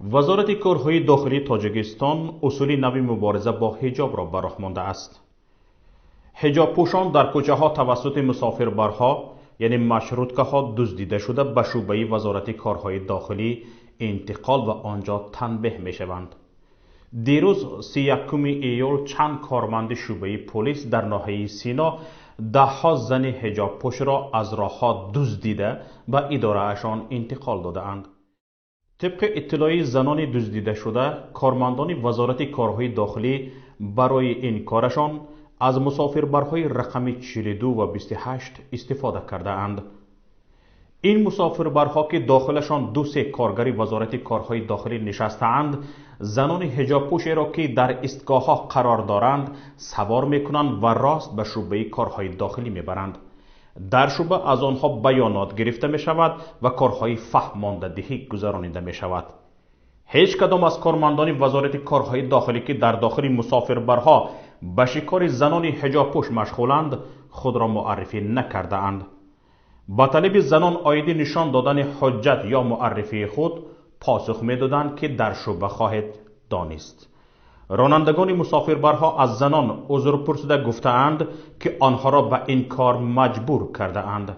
Вазорати корҳои дохилии Тоҷикистон усули нави мубориза бо ҳиҷобро ба роҳ мондааст. Ҳиҷобпӯшон дар кӯчаҳо тавассути мусофирбарҳо, яъне маршруткаҳо дуздида шуда ба шӯъбаи Вазорати корҳои дохилӣ интиқол ва он ҷо танбеҳ мешаванд. Дирӯз 31 июл чанд корманди шӯъбаи полис дар ноҳияи Сино даҳҳо зани ҳиҷобпӯшро аз роҳҳо дуздида ба идораашон интиқол додаанд. Тибқи иттилои занони дуздидашуда, кормандони Вазорати корҳои дохилӣ барои ин корашон аз мусофирбарҳои рақами 42 ва 28 истифода кардаанд. Ин мусофирбарҳо, ки дохилашон ду-се коргари Вазорати корҳои дохилӣ нишастаанд, занони ҳиҷобпӯшеро, ки дар истгоҳҳо қарор доранд, савор мекунанд ва рост ба шӯъбаи корҳои дохилӣ мебаранд. Дар шӯъба аз онҳо баёнот гирифта мешавад ва корҳои фаҳмондадиҳӣ гузаронида мешавад. Ҳеҷ кадом аз кормандони Вазорати корҳои дохилӣ, ки дар дохили мусофирбарҳо ба шикори занони ҳиҷобпӯш машғуланд, худро муаррифӣ накардаанд. Ба талаби занон оиди нишон додани ҳуҷҷат ё муаррифии худ посух медоданд, ки дар шӯъба хоҳед донист. Ронандагони мусофирбарҳо аз занон узр пурсида гуфтаанд, ки онҳоро ба ин кор маҷбур кардаанд.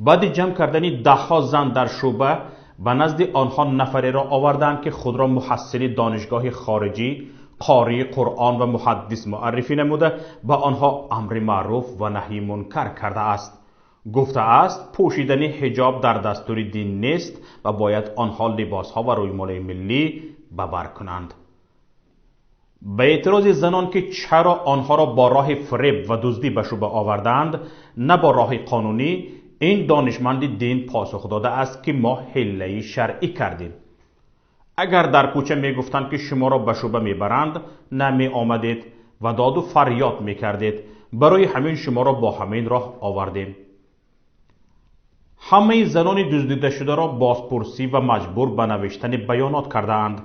Баъди ҷамъ кардани даҳҳо зан дар шӯъба ба назди онҳо нафареро оварданд, ки худро муҳассили донишгоҳи хориҷӣ, қории Қуръон ва муҳаддис муаррифӣ намуда ба онҳо амри маъруф ва наҳйи мункар кардааст. Гуфтааст, пӯшидани ҳиҷоб дар дастури дин нест ва бояд онҳо либосҳо ва рӯймоли миллӣ ба бар кунанд. Ба эътирози занон, ки чаро онҳоро бо роҳи фиреб ва дуздӣ ба шӯъба овардаанд, на бо роҳи қонунӣ, ин донишманди дин посух додааст, ки мо ҳиллаи шаръӣ кардем. Агар дар кӯча мегуфтанд, ки шуморо ба шӯъба мебаранд, намеомадед ва доду фарёд мекардед. Барои ҳамин шуморо бо ҳамин роҳ овардем. Ҳамаи занони дуздидашударо бозпурсӣ ва маҷбур ба навиштани баёнот кардаанд.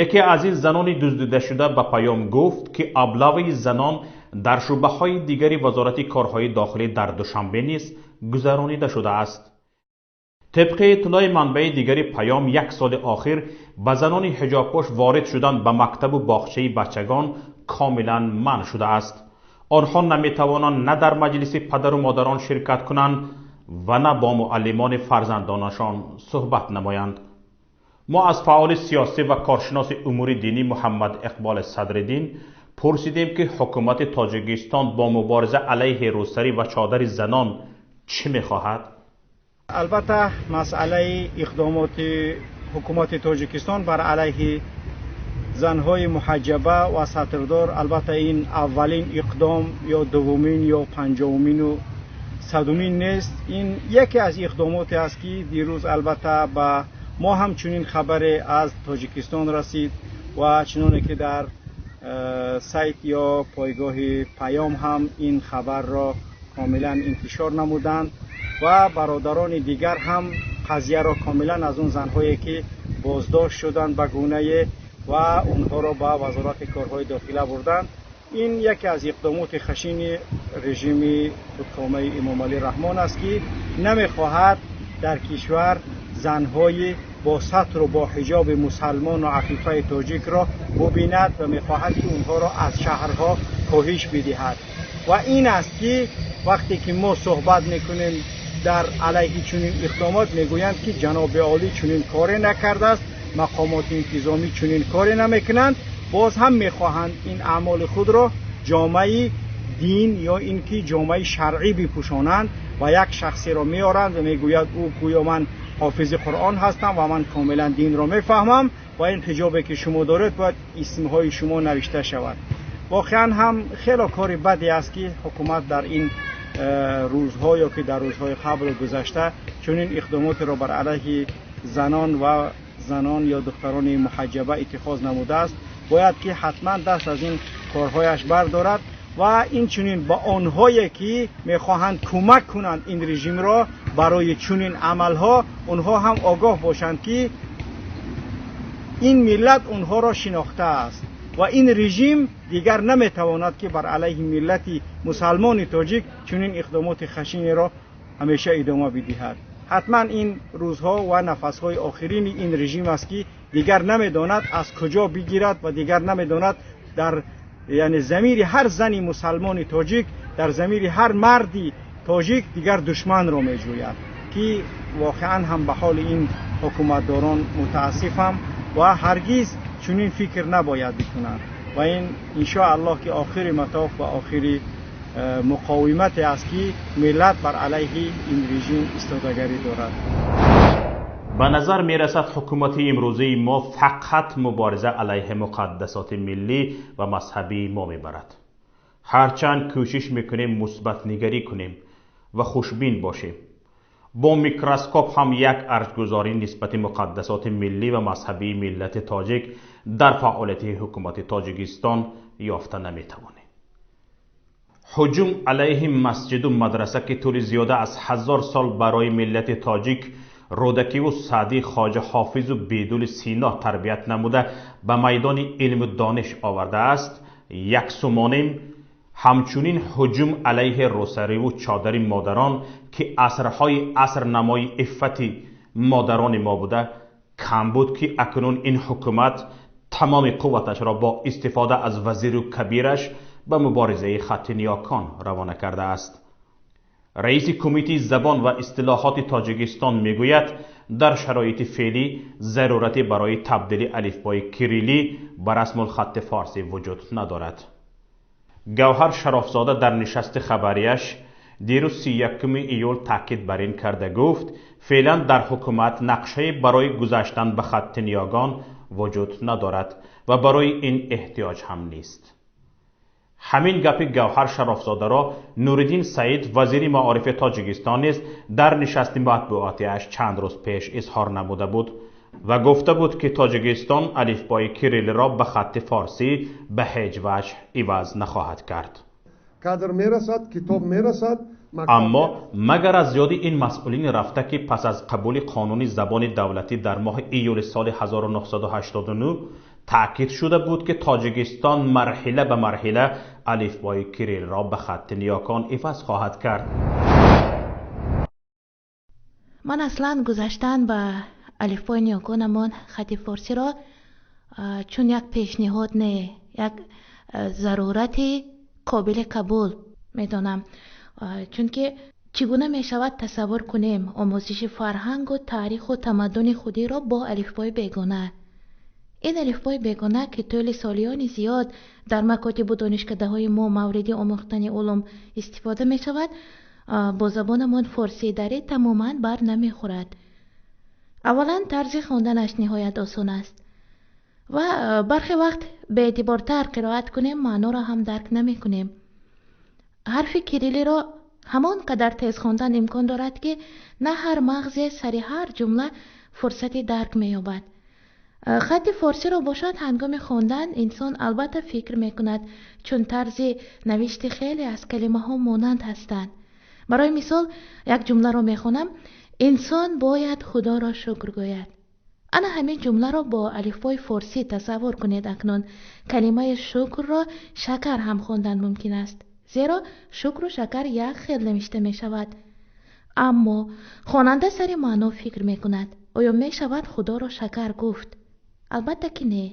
Яке аз ин занони дуздидашуда ба Паём гуфт, ки аблаваи занон дар шӯъбаҳои дигари Вазорати корҳои дохилӣ дар Душанбе низ гузаронида шудааст. Тибқи иттилои манбаи дигари Паём, як соли охир ба занони ҳиҷобпӯш ворид шудан ба мактабу боғчаи бачагон комилан манъ шудааст. Онҳо наметавонанд на дар маҷлиси падару модарон ширкат кунанд ва на бо муаллимони фарзандонашон суҳбат намоянд. Мо аз фаъоли сиёсӣ ва коршиноси умури динӣ Муҳаммад Иқболи Садриддин пурсидем, ки ҳукумати Тоҷикистон бо мубориза алайҳи рӯсарӣ ва чодари занон чӣ мехоҳад? Албатта, масъалаи иқдомоти ҳукумати Тоҷикистон бар алайҳи занҳои муҳаҷҷаба ва сатрдор, албатта, ин аввалин иқдом ё дуввумин ё панҷоҳумину садумин нест. Ин яке аз иқдомоте аст, ки дирӯз, албатта, ба мо ҳам чунин хабаре аз Тоҷикистон расид ва чуноне ки дар сайт ё пойгоҳи Паём ҳам ин хабарро комилан интишор намуданд ва бародарони дигар ҳам қазияро комилан аз он занҳое ки боздошт шуданд ба гунае ва онҳоро ба Вазорати корҳои дохила бурданд. Ин яке аз иқдомоти хашини режими худкомаи Эмомалӣ Раҳмон аст, ки намехоҳад дар кишвар занҳои бо сатру бо ҳиҷоби мусалмону афифаи тоҷикро бубинад ва мехоҳад, ки онҳоро аз шаҳрҳо коҳиш бидиҳад. Ва ин аст, ки вақте ки мо суҳбат мекунем дар алайҳи чунин иқдомот, мегӯянд, ки ҷаноби олӣ чунин коре накардааст, мақомоти интизомӣ чунин коре намекунанд. Боз ҳам мехоҳанд ин аъмоли худро ҷомаи дин ё ин ки ҷомаи шаръӣ бипӯшонанд ва як шахсеро меоранд ва мегӯяд ӯ гӯё ман ҳофизи Қуръон ҳастам ва ман комилан динро мефаҳмам ва ин ҳиҷобе ки шумо доред, бояд исмҳои шумо навишта шавад. Воқеан ҳам хело кори баде аст, ки ҳукумат дар ин рӯзҳо ё ки дар рӯзҳои қаблу гузашта чунин иқдомотеро бар алайҳи занон ва занон ё духтарони муҳаҷҷаба иттихоз намудааст. Бояд ки ҳатман даст аз ин корҳояш бардорад ва инчунин ба онҳое ки мехоҳанд кӯмак кунанд ин режимро барои чунин амалҳо, онҳо ҳам огоҳ бошанд, ки ин миллат онҳоро шинохтааст ва ин режим дигар наметавонад, ки бар алайҳи миллати мусалмони тоҷик чунин иқдомоти хашинеро ҳамеша идома бидиҳад. Ҳатман ин рӯзҳо ва нафасҳои охирини ин режим аст, ки дигар намедонад аз куҷо бигирад ва дигар намедонад дар яъне замири ҳар зани мусалмони тоҷик, дар замири ҳар марди тоҷик дигар душманро меҷӯяд, ки воқеан ҳам ба ҳоли ин ҳукуматдорон мутаассифам ва ҳаргиз чунин фикр набояд бикунанд. Ва ин иншоаллоҳ ки охири матоф ва охири муқовимате аст, ки миллат бар алайҳи ин режим истодагарӣ дорад. Ба назар мерасад, ҳукумати имрӯзаи мо фақат мубориза алайҳи муқаддасоти миллӣ ва мазҳабии мо мебарад. Ҳарчанд кӯшиш мекунем мусбатнигарӣ кунем ва хушбин бошем, бо микроскоп ҳам як арҷгузорӣ нисбати муқаддасоти миллӣ ва мазҳабии миллати тоҷик дар фаъолияти ҳукумати Тоҷикистон ёфта наметавонем. Ҳуҷум алайҳи масҷиду мадраса, ки тӯли зиёда аз 1000 сол барои миллати тоҷик Рӯдакиву Саъдӣ, Хоҷа Ҳофизу Бедули Сино тарбият намуда, ба майдони илму дониш овардааст, яксумонем. Ҳамчунин ҳуҷум алайҳи рӯсариву чодари модарон, ки асрҳои аср намои иффати модарони мо буда, кам буд, ки акнун ин ҳукумат тамоми қувваташро бо истифода аз вазиру кабираш ба муборизаи хатти ниёкон равона кардааст. Раиси Кумитаи забон ва истилоҳоти Тоҷикистон мегӯяд, дар шароити феълӣ зарурате барои табдили алифбои кириллӣ ба расмулхатти форсӣ вуҷуд надорад. Гавҳар Шарофзода дар нишасти хабарияш дирӯз, 31 июл, таъкид бар ин карда гуфт, феълан дар ҳукумат нақшае барои гузаштан ба хатти ниёгон вуҷуд надорад ва барои ин эҳтиёҷ ҳам нест. Ҳамин гапи Гавҳар Шарофзодаро Нуриддин Саид, вазири маорифи Тоҷикистон, низ дар нишасти матбуотиаш чанд рӯз пеш изҳор намуда буд ва гуфта буд, ки Тоҷикистон алифбои кириллиро ба хатти форсӣ ба ҳеҷ ваҷҳ иваз нахоҳад кард. Кадр мерасад, китоб мерасад. Аммо магар аз ёди ин масъулини рафта, ки пас аз қабули қонуни забони давлатӣ дар моҳи июли соли 1989 таъкид шуда буд, ки Тоҷикистон марҳила ба марҳила алифбои кириллро ба хатти ниёкон иваз хоҳад кард. Ман аслан гузаштан ба алифбои ниёконамон, хати форсиро, чун як пешниҳод не, як зарурати қобили қабул медонам, чунки чӣ гуна мешавад тасаввур кунем омӯзиши фарҳангу таъриху тамаддуни худиро бо алифбои бегона? Ин алифбои бегона, ки тӯли солиёни зиёд дар макотибу донишкадаҳои мо мавриди омӯхтани улум истифода мешавад, бо забонамон форсии дарӣ тамоман бар намехӯрад. Аввалан, тарзи хонданаш ниҳоят осон аст ва бархе вақт беэътибортар қироат кунем, маъноро ҳам дарк намекунем. Ҳарфи кириллиро ҳамон қадар тез хондан имкон дорад, ки на ҳар мағзе сари ҳар ҷумла фурсати дарк меёбад. Хатти форсиро бошад, ҳангоми хондан инсон албатта фикр мекунад, чун тарзи навишти хеле аз калимаҳо монанд ҳастанд. Барои мисол, як ҷумларо мехонам: «Инсон бояд Худоро шукр гӯяд». Ана ҳамин ҷумларо бо алифбои форсӣ тасаввур кунед. Акнун калимаи шукрро шакар ҳам хондан мумкин аст, зеро шукру шакар як хел навишта мешавад. Аммо хонанда сари маъно фикр мекунад: оё мешавад Худоро шакар гуфт? Албатта ки не.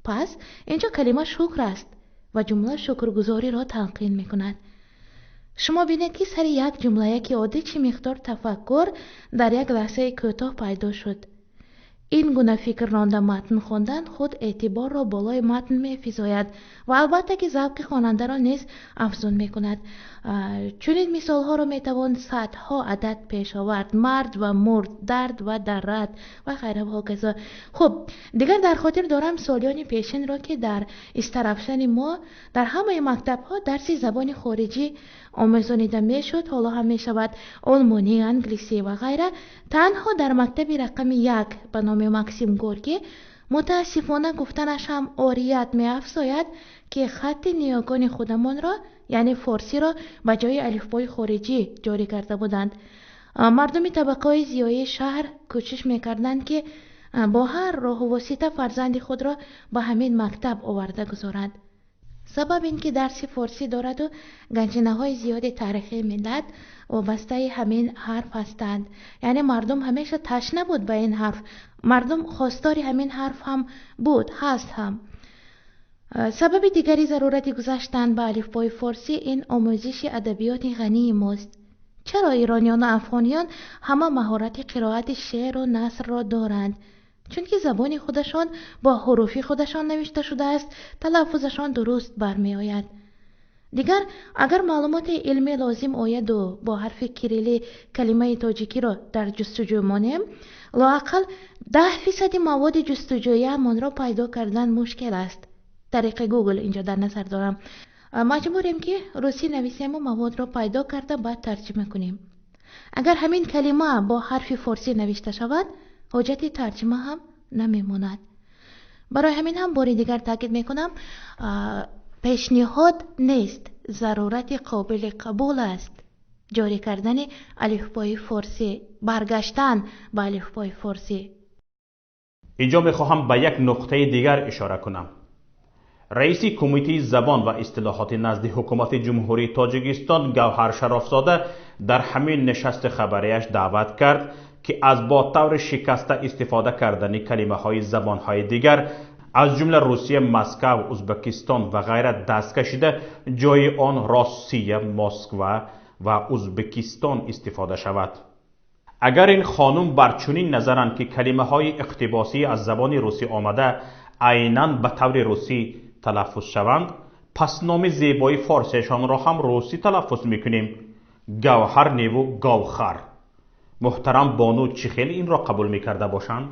Пас инҷо калима шукр аст ва ҷумла шукргузориро талқин мекунад. Шумо бинед, ки сари як ҷумлаяки оддӣ чӣ миқдор тафаккур дар як лаҳзаи кӯтоҳ пайдо шуд. Ин гуна фикр ронда матн хондан худ эътиборро болои матн мефизояд ва албатта ки завқи хонандаро низ афзун мекунад. Чунин мисолҳоро метавон садҳо адад пеш овард: мард ва мурд, дард ва даррад ва ғайра ва ҳоказо. Хуб, дигар дар хотир дорам солиёни пешинро, ки дар Истарафшани мо дар ҳамаи мактабҳо дарси забони хориҷӣ омӯзонида мешуд, ҳоло ҳам мешавад, олмонӣ, англисӣ ва ғайра. Танҳо дар мактаби рақами 1 ба номи Максим Горький, мутаассифона, гуфтанаш ҳам орият меафзояд, ки хатти ниёгони худамонро, яъне форсиро, ба ҷои алифбои хориҷӣ ҷорӣ карда буданд. Мардуми табақаҳои зиёии шаҳр кӯшиш мекарданд, ки бо ҳар роҳу восита фарзанди худро ба ҳамин мактаб оварда гузоранд. Сабаб ин ки дарси форсӣ дораду ганҷинаҳои зиёди таърихии миллат вобастаи ҳамин ҳарф ҳастанд. Яъне мардум ҳамеша ташна буд ба ин ҳарф, мардум хостори ҳамин ҳарф ҳам буд, ҳаст ҳам. Сабаби дигари зарурати гузаштан ба алифбои форсӣ ин омӯзиши адабиёти ғании мост. Чаро ирониёну афғониён ҳама маҳорати қироати шеъру насрро доранд? Чунки забони худашон бо ҳуруфи худашон навишта шудааст, талаффузашон дуруст бармеояд. Дигар агар маълумоти илмӣ лозим ояду бо ҳарфи кирилӣ калимаи тоҷикиро дар ҷустуҷӯ монем, лоақал 10% маводи ҷустуҷӯяамонро пайдо кардан мушкил аст. Тариқи Гугл инҷо дар назар дорам. Маҷбурем ки русӣ нависему маводро пайдо карда баъд тарҷима кунем. Агар ҳамин калима бо ҳарфи форсӣ навишта шавад, ҳоҷати тарҷима ҳам намемонад. Барои ҳамин ҳам бори дигар таъкид мекунам, пешниҳод нест, зарурати қобили қабул аст ҷорӣ кардани алифбои форсӣ, баргаштан ба алифбои форсӣ. Инҷо мехоҳам ба як нуқтаи дигар ишора кунам. Раиси Кумитаи забон ва истилоҳоти назди ҳукумати Ҷумҳурии Тоҷикистон Гавҳар Шарофзода дар ҳамин нишасти хабарияш даъват кард ки аз бо таври шикаста истифода кардани калимаҳои забонҳои дигар аз ҷумла Русия, Москав, Узбекистон ва ғайра даст кашида, ҷои он Россия, Москва ва Узбекистон истифода шавад. Агар ин хонум бар чунин назаранд ки калимаҳои иқтибосӣ аз забони русӣ омада айнан ба таври русӣ талаффуз шаванд, пас номи зебои форсиашонро ҳам русӣ талаффуз мекунем. Гавҳар неву Говхар. Муҳтарам бону чӣ хел инро қабул мекарда бошанд?